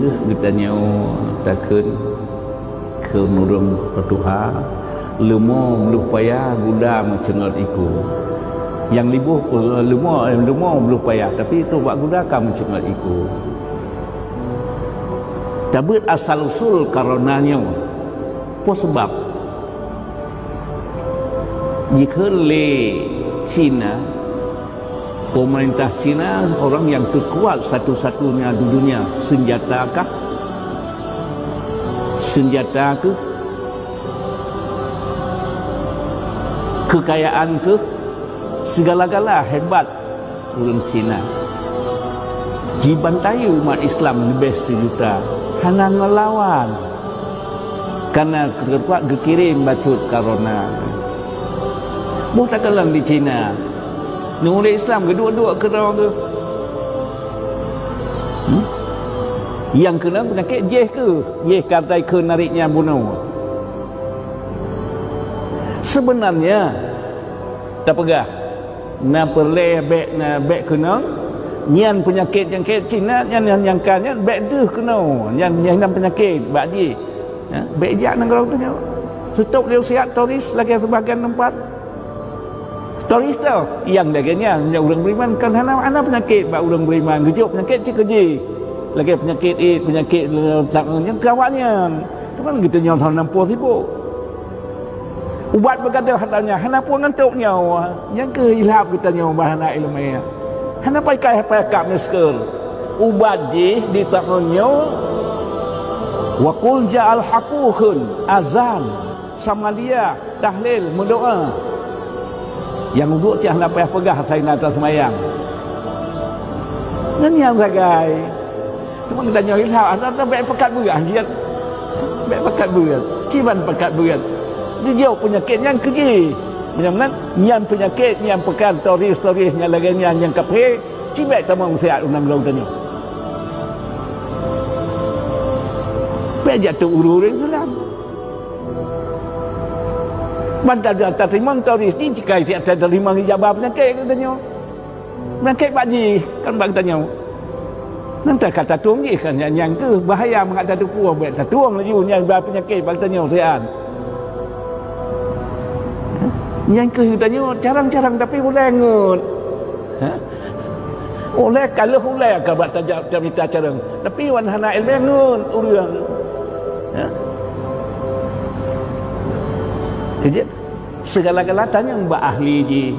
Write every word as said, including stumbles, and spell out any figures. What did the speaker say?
Geutanyoe takheun keu ureuëng peutuha, leumo meuluh paya guda meuceungot iku. Nyang liboh leumo, leumo meuluh paya, tapi trok bak guda ka meuceungot iku. Tabeuet asal usul corona nyoe. Peue sabab? Jikheun lé Cina, pemerintah Cina orang yang terkuat satu-satunya di dunia, senjata kah? Senjata keuh? Kekayaan keuh? Segala-gala hebat ureuëng Cina. Jibantai umat Islam leubeh sijuta, hana ngelawan. Karena keureupak geukirém bacut corona. Boh takalon di Cina. Nuré Islam geuduek-duek keudroe geuh. Hmm? Nyang keunong peunyakét jih keuh, jih ka tai kheun narit nyan bunoe. Sebenarnya, tapeugah, na peureulée bék, na bék keunong, nyan peunyakét nyang keu Cina nyan, nyan nyang ka nyan bék deuh keunoe, nyan, nyan peunyakét bak jih. Ha, bék jak nanggroe tanyoe. Seutôt lé siat toris lagée sibagian teumpat. Toris teuh, nyang lagée nyan, meunyoe ureuëng beriman kan hana, hana peunyakét bak ureuëng beriman, geujok peunyakét cit keu jih. Lagée peunyakét éh, peunyakét, eh, nyang keu awaknyan. Teuma geutanyoe hana peue sibuk. Ubat beugadoh atra nyan hana peue ngon trok nyoe. Nyang keuh ilham geutanyoe bah hana iéleumé. Hana payah kai hana payah kab masker. Ubat jih di taun nyoe, wa qul ja'al haqqu kheun, azan, samadiyah, tahlil, meudoá. Nyang uduk cit hana payah peugah asai na taseumayang. Ngon nyang sagai. Teuma geutanyoe ilham, atra-atra bék pakat beuet, jeuet. Bék pakat beuet. Kiban pakat beuet. Dijok peunyakét nyan keu jih. Meunyoe meunan, nyan peunyakét nyang peukan toris-toris nyang lagée nyan nyang kaphé, cibék tamong siat u nanggroe tanyoe. Bék jatuh ureuëng Islam. Ban ta-, tateurimong toris jih, jika siat tateurimong ijabah peunyakét geutanyoe. Meunyoe bak jih, kan bak geutanyoe. Nyan ka tatueng jih kan, nyan, nyan keuh bahaya mangat tateupeue, bék tatueng laju nyan ba peunyakét bak geutanyoe siat. Nyan keuh geutanyoe carông-carông tapi ulée ngon. Ha? Ulée ka lheueh ulée ka bak tajak tamita carông, tapi wan hana iéleumé ngon ureuëng. Ha? Jadi, segala-gala tanyong bak ahli jih.